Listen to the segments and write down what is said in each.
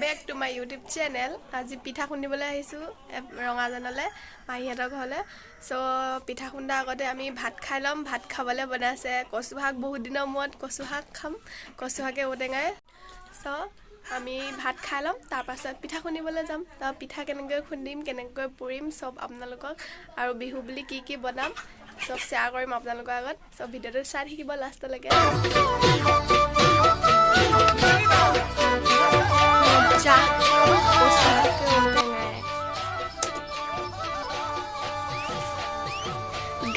Back to my YouTube channel. আজি পিঠা খুন্দিবলৈ আহিছোঁ ৰঙাজানলৈ, মাহীহঁতৰ ঘৰলৈ। চ' পিঠা খুন্দা আগতে আমি ভাত খাই ল'ম। ভাত খাবলৈ বনাইছে কচু শাক। বহুত দিনৰ মূৰত কচু শাক খাম, কচু শাকে ঔটেঙাই। চ' আমি ভাত খাই ল'ম, তাৰপাছত পিঠা খুন্দিবলৈ যাম। তাৰ পিঠা কেনেকৈ খুন্দিম, কেনেকৈ পুৰিম চব আপোনালোকক আৰু বিহু বুলি কি কি বনাম চব শ্বেয়াৰ কৰিম আপোনালোকৰ আগত। চব ভিডিঅ'টো চাই থাকিব লাষ্টলৈকে। মজা, কচু শাকে ঔটেঙাই।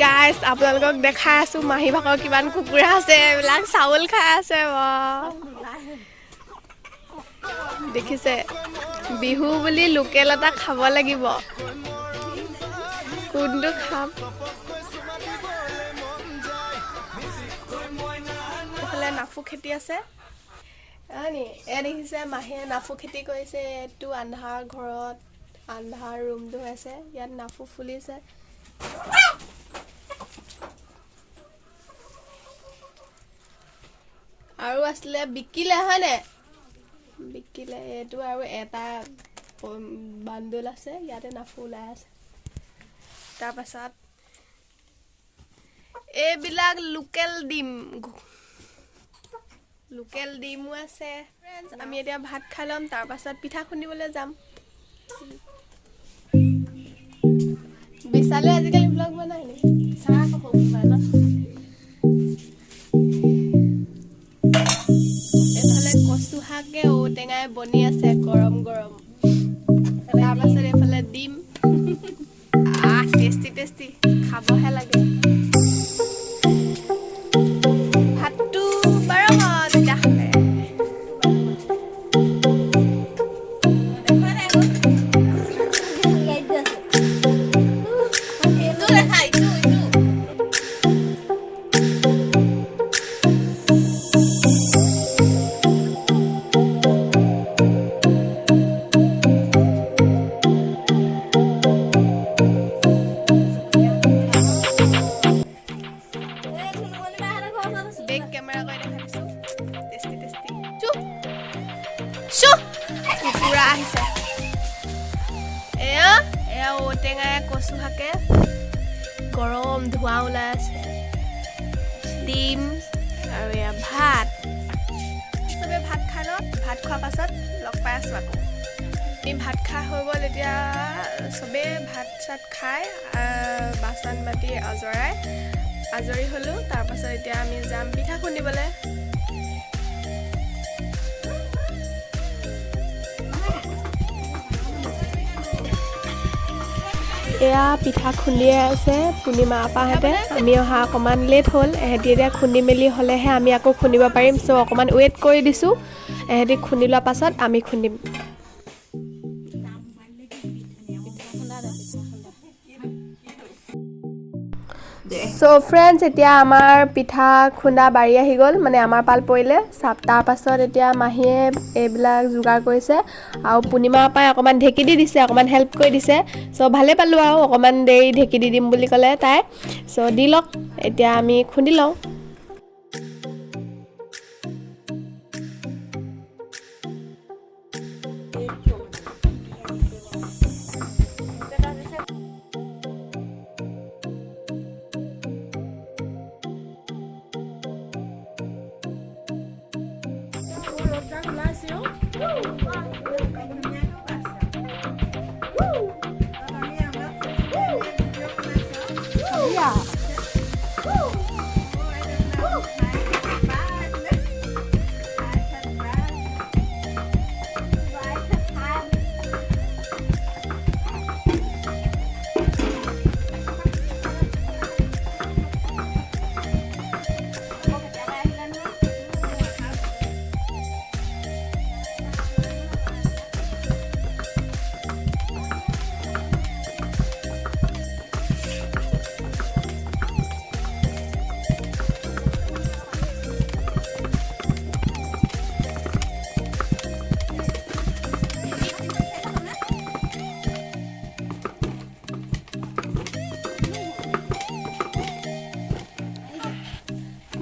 গাইজ, আপোনালোকক দেখাই আছোঁ মাহী ভাগৰ কিমান কুকুৰা আছে। এইবিলাক চাউল খাই আছে। বাহ, দেখিছে? বিহু বুলি লোকেল এটা খাব লাগিব। কোনটো খাম? এইফালে নাফু খেতি আছে। নি এয়া দেখিছে, মাহীয়ে নাফু খেতি কৰিছে। এইটো আন্ধাৰ ঘৰত আন্ধাৰ ৰুমটো আছে, ইয়াত নাফু ফুলিছে। আৰু আছিলে, বিকিলে হয়নে? বিকিলে এইটো। আৰু এটা বান্দোল আছে, ইয়াতে নাফু ওলাই আছে। তাৰপাছত এইবিলাক লোকেল ডিম, লোকেল ডিমো আছে। ফ্ৰেণ্ডছ, আমি এতিয়া ভাত খাই ল'ম, তাৰপাছত পিঠা খুন্দিবলৈ যাম। বিশালে আজিকালি ব্লগ বনাই নেকি? এইফালে কচু শাকে ঔটেঙাই বনি আছে গৰম গৰম। তাৰপাছত এইফালে ডিম। আহ, টেষ্টি টেষ্টি, খাবহে লাগে। ভাতটো বাৰশ তেতিয়াহ'লে। বেক কেমেৰা কৰি দেখাই দিছোঁ। Tasty tasty. চু চু, কুকুৰা আহিছে। এয়া এয়া ঔটেঙাই কচু শাকে, গৰম ধোঁৱা ওলাই আছে। ডিম আৰু এয়া ভাত। চবে ভাত খাই লওঁ, ভাত খোৱাৰ পাছত লগ পাই আছোঁ আকৌ। আমি ভাত খাই হৈ গ'ল। এতিয়া চবেই ভাত চাত খাই বাচন বাতি আজৰাই আজৰি হ'লোঁ। তাৰপাছত এতিয়া আমি যাম পিঠা খুন্দিবলৈ। এয়া পিঠা খুন্দিয়ে আছে পূৰ্ণিমা আপাহঁতে। আমি অহা অকণমান লেট হ'ল। এহেঁতি এতিয়া খুন্দি মেলি হ'লেহে আমি আকৌ খুন্দিব পাৰিম। চ' অকণমান ৱেইট কৰি দিছোঁ। এহেঁতি খুন্দি লোৱাৰ পাছত আমি খুন্দিম। চ' ফ্ৰেণ্ডছ, এতিয়া আমাৰ পিঠা খুন্দা বাৰী আহি গ'ল, মানে আমাৰ পাল পৰিলে চাপ। তাৰপাছত এতিয়া মাহীয়ে এইবিলাক যোগাৰ কৰিছে আৰু পূৰ্ণিমা আপাই অকণমান ঢেঁকী দি দিছে, অকণমান হেল্প কৰি দিছে। চ' ভালেই পালোঁ আৰু অকণমান দেৰি ঢেঁকী দি দিম বুলি ক'লে তাই। চ' দি লওক, এতিয়া আমি খুন্দি লওঁ।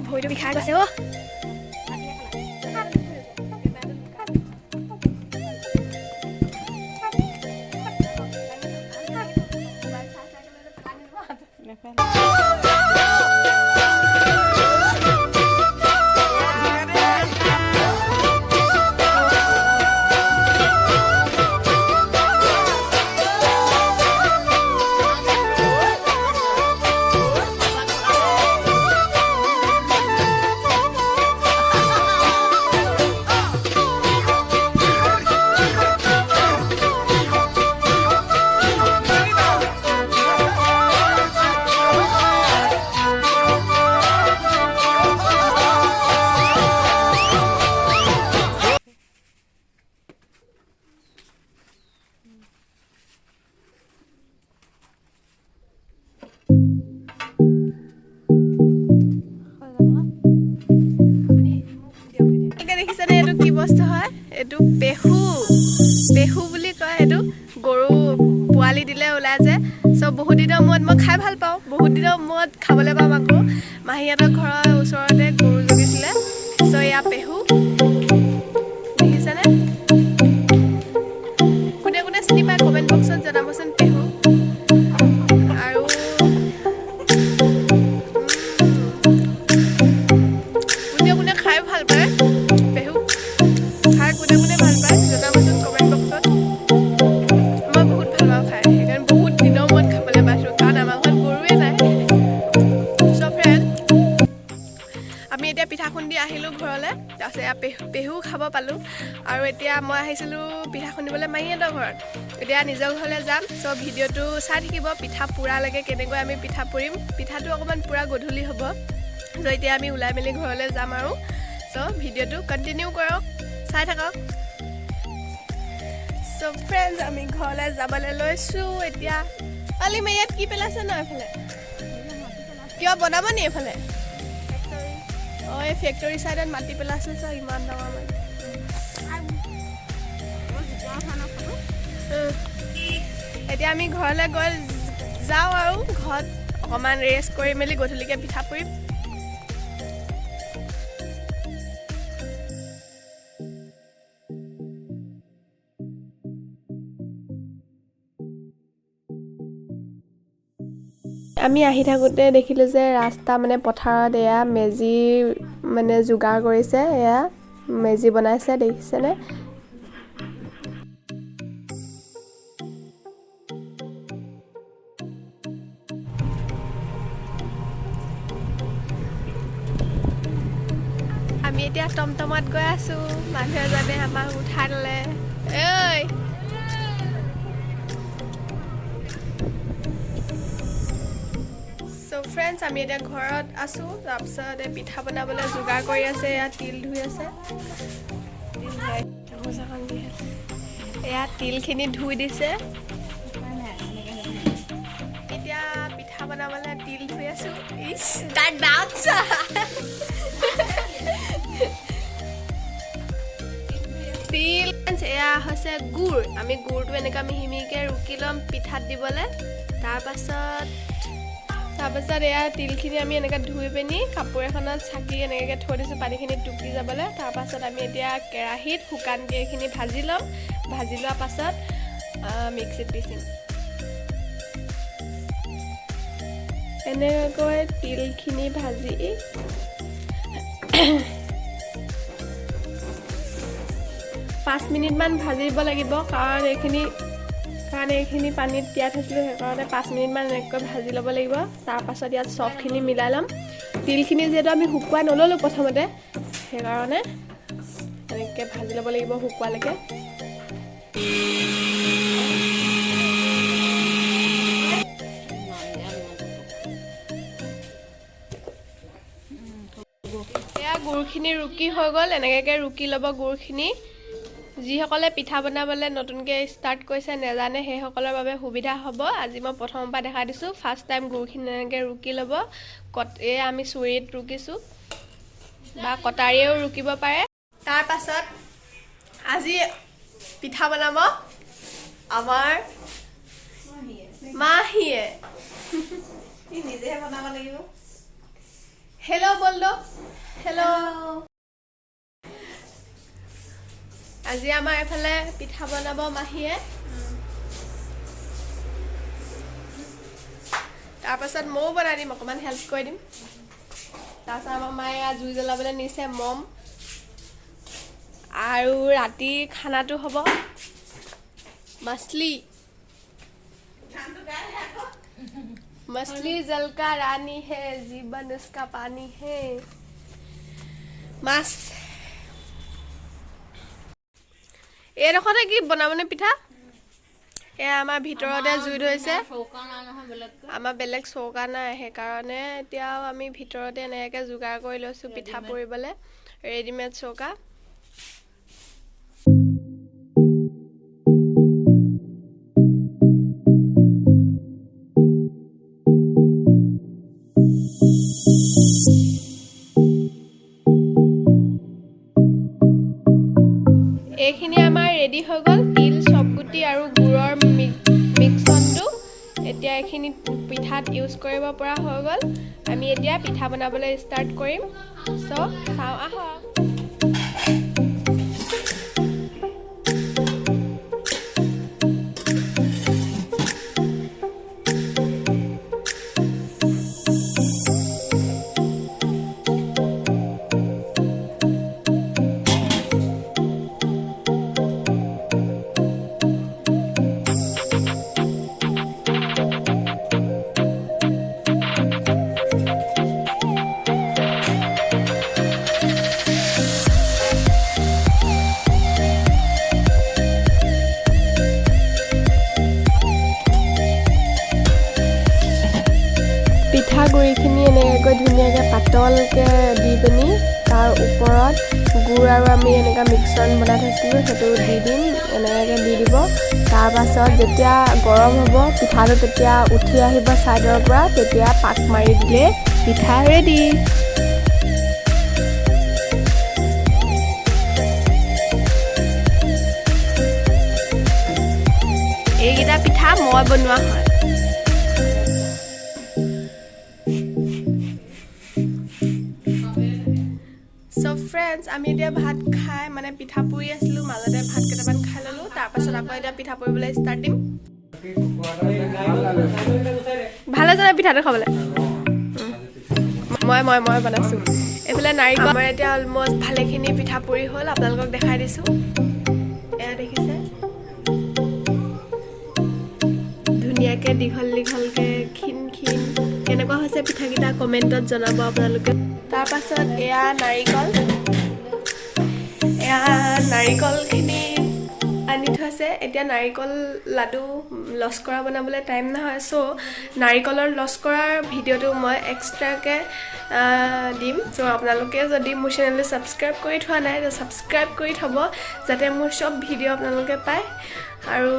ভৰিটো বিষাই গৈছে অ'। দেখিছেনে এইটো কি বস্তু হয়? এইটো পেহু, পেহু বুলি কয়। এইটো গৰু পোৱালি দিলে ওলাই যে। চ' বহুত দিনৰ মূৰত মই খাই ভাল পাওঁ, বহুত দিনৰ মূৰত খাবলৈ পাম আকৌ। মাহীহঁতৰ ঘৰৰ ওচৰতে গৰু জগিছিলে। চ' এয়া পেহু দেখিছেনে? কোনে কোনে চিনি পায় কমেণ্ট বক্সত জনাবচোন পেহু। আৰু কোনে কোনে খাই ভাল পায় পেহু খাই, কোনে কোনে ভাল পায় জনাবচোন কমেণ্ট বক্সত। মই বহুত ভাল পাওঁ খাই, সেইকাৰণে বহুত দিনৰ মূৰত খাবলৈ পাইছোঁ, কাৰণ আমাৰ ঘৰত গৰুৱে নাই। চ' ফ্ৰেণ্ড, আমি এতিয়া পিঠা খুন্দি আহিলোঁ ঘৰলৈ। তাৰপিছত এয়া পেহু খাব পালোঁ। আৰু এতিয়া মই আহিছিলোঁ পিঠা খুন্দিবলৈ মাহীহঁতৰ ঘৰত, এতিয়া নিজৰ ঘৰলৈ যাম। চ' ভিডিঅ'টো চাই থাকিব, পিঠা পোৰালৈকে কেনেকৈ আমি পিঠা পুৰিম। পিঠাটো অকণমান পূৰা গধূলি হ'ব। চ' এতিয়া আমি ওলাই মেলি ঘৰলৈ যাম আৰু। চ' ভিডিঅ'টো কণ্টিনিউ কৰক, চাই থাকক। চ' ফ্ৰেণ্ডছ, আমি ঘৰলৈ যাবলৈ লৈছোঁ এতিয়া। পালিমে ইয়াত কি পেলাইছে ন এইফালে? কিবা বনাব নি এইফালে? অঁ, এই ফেক্টৰী চাইডত মাটি পেলাইছে। চা, ইমান ডাঙৰ মাটি। এতিয়া আমি ঘৰলৈ গৈ যাওঁ আৰু ঘৰত অকণমান ৰেষ্ট কৰি মেলি গধূলিকৈ পিঠা পুৰিম। আমি আহি থাকোঁতে দেখিলোঁ যে ৰাস্তা মানে পথাৰত এয়া মেজি মানে যোগাৰ কৰিছে, এয়া মেজি বনাইছে, দেখিছেনে? আমি এতিয়া টমটমত গৈ আছোঁ, মানুহ এজনে আমাক উঠাই ল'লে। ঐ চ' ফ্ৰেণ্ডছ, আমি এতিয়া ঘৰত আছোঁ। তাৰপিছত এই পিঠা বনাবলৈ যোগাৰ কৰি আছে, এয়া তিল ধুই আছে, গামোচাখন দি আছে। এয়া তিলখিনি ধুই দিছে। এতিয়া পিঠা বনাবলৈ তিল ধুই আছোঁ। ইছ, তাৰ দাঁত চা। তিল, এয়া হৈছে গুড়। আমি গুড়টো এনেকুৱা মিহি মিহিকৈ ৰুকি ল'ম পিঠাত দিবলৈ। তাৰপাছত এয়া তিলখিনি আমি এনেকৈ ধুই পিনি কাপোৰ এখনত চাকি এনেকৈ থৈ দিছোঁ পানীখিনি টুকি যাবলৈ। তাৰপাছত আমি এতিয়া কেৰাহীত শুকানকৈ এইখিনি ভাজি ল'ম। ভাজি লোৱাৰ পাছত মিক্সিত পিচিম। এনেকৈ তিলখিনি ভাজি 5 মিনিটমান ভাজিব লাগিব, কাৰণ এইখিনি পানীত তিয়াই থৈছিলোঁ, সেইকাৰণে 5 মিনিটমান এনেকৈ ভাজি ল'ব লাগিব। তাৰপাছত ইয়াত চবখিনি মিলাই ল'ম। তিলখিনি যিহেতু আমি শুকুৱাই নল'লোঁ প্ৰথমতে, সেইকাৰণে এনেকৈ ভাজি ল'ব লাগিব শুকুৱালৈকে। এয়া গুড়খিনি ৰুকি হৈ গ'ল। এনেকৈ ৰুকি ল'ব গুড়খিনি। যিসকলে পিঠা বনাবলৈ নতুনকৈ ষ্টাৰ্ট কৰিছে, নেজানে, সেইসকলৰ বাবে সুবিধা হ'ব। আজি মই প্ৰথমৰ পৰা দেখাই দিছোঁ। ফাৰ্ষ্ট টাইম গুড়খিনি এনেকৈ ৰুকি ল'ব। এই আমি চুৰিত ৰুকিছোঁ বা কটাৰীয়েও ৰুকিব পাৰে। তাৰপাছত আজি পিঠা বনাব আমাৰ মাহীয়ে। নিজেহে বনাব লাগিব। হেল্ল' बोल दो, হেল্ল'। আজি আমাৰ এইফালে পিঠা বনাব মাহীয়ে। তাৰপাছত ময়ো বনাই দিম, অকণমান হেল্প কৰি দিম। তাৰপাছত আমাৰ মায়ে এয়া জুই জ্বলাবলৈ নিছে মম। আৰু ৰাতি খানাটো হ'ব মাছলি। मछली जल का रानी है, जीवन उसका पानी है। মাছ এইডোখৰতে কি বনাবনে পিঠা? এয়া আমাৰ ভিতৰতে জুই ধৰিছে। আমাৰ বেলেগ চৌকা নাই, সেইকাৰণে এতিয়াও আমি ভিতৰতে এনেকৈ যোগাৰ কৰি লৈছোঁ পিঠা পুৰিবলৈ, ৰেডিমেড চৌকা। এইখিনি আমাৰ ৰেডি হৈ গ'ল, তিল, চপগুটি আৰু গুৰৰ মিক্সনটো। এতিয়া এইখিনি পিঠাত ইউজ কৰিব পৰা হৈ গ'ল। আমি এতিয়া পিঠা বনাবলৈ ষ্টাৰ্ট কৰিম। চ' চাওঁ আহক। পিঠাগুড়িখিনি এনেকৈ ধুনীয়াকৈ পাতলকৈ দি পিনি তাৰ ওপৰত গুড় আৰু আমি এনেকুৱা মিক্সন বনাই থৈছিলোঁ, সেইটো দি দিম, এনেকৈ দি দিব। তাৰপাছত যেতিয়া গৰম হ'ব পিঠাটো, তেতিয়া উঠি আহিব ছাইডৰ পৰা, তেতিয়া পাক মাৰি দিলে পিঠা ৰেডি। এইকেইটা পিঠা মই বনোৱা হয়। চ' ফ্ৰেণ্ডছ, আমি এতিয়া ভাত খাই মানে পিঠা পুৰি আছিলোঁ, মাজতে ভাত কেইটামান খাই ল'লোঁ। তাৰপাছত আকৌ এতিয়া পিঠা পুৰিবলৈ ষ্টাৰ্ট দিম। ভাল হৈছে নাই পিঠাটো খাবলৈ? মই মই মই বনাইছোঁ। এইফালে নাৰিকল। আমাৰ এতিয়া অলমষ্ট ভালেখিনি পিঠা পুৰি হ'ল, আপোনালোকক দেখাই দিছোঁ। এয়া দেখিছে, ধুনীয়াকৈ দীঘল দীঘলকৈ ক্ষীণ ক্ষীণ। কেনেকুৱা হৈছে পিঠাকেইটা কমেণ্টত জনাব আপোনালোকে। তাৰপাছত এয়া নাৰিকল, এয়া নাৰিকলখিনি আনি থৈছে। এতিয়া নাৰিকল লাডু লস্কৰা বনাবলৈ টাইম নহয়, চ' নাৰিকলৰ লস্কৰাৰ ভিডিঅ'টো মই এক্সট্ৰাকৈ দিম। চ' আপোনালোকে যদি মোৰ চেনেলটো ছাবস্ক্ৰাইব কৰি থোৱা নাই, ছাবস্ক্ৰাইব কৰি থ'ব, যাতে মোৰ চব ভিডিঅ' আপোনালোকে পায়। আৰু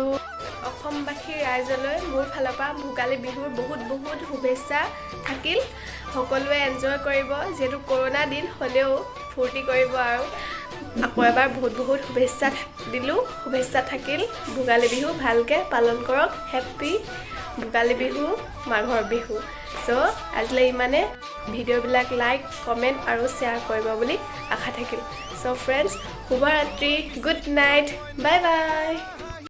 অসমবাসী ৰাইজলৈ মোৰ ফালৰ পৰা ভোগালী বিহুৰ বহুত বহুত শুভেচ্ছা থাকিল। সকলোৱে এনজয় কৰিব, যিহেতু কৰোণা দিন হ'লেও ফূৰ্তি কৰিব। আৰু আকৌ এবাৰ বহুত বহুত শুভেচ্ছা দিলোঁ, শুভেচ্ছা থাকিল। ভোগালী বিহু ভালকৈ পালন কৰক। হেপ্পী ভোগালী বিহু, মাঘৰ বিহু। চ' আজিলৈ ইমানে। ভিডিঅ'বিলাক লাইক, কমেণ্ট আৰু শ্বেয়াৰ কৰিব বুলি আশা থাকিল। চ' ফ্ৰেণ্ডছ, শুভৰাত্ৰি, গুড নাইট, বাই বাই।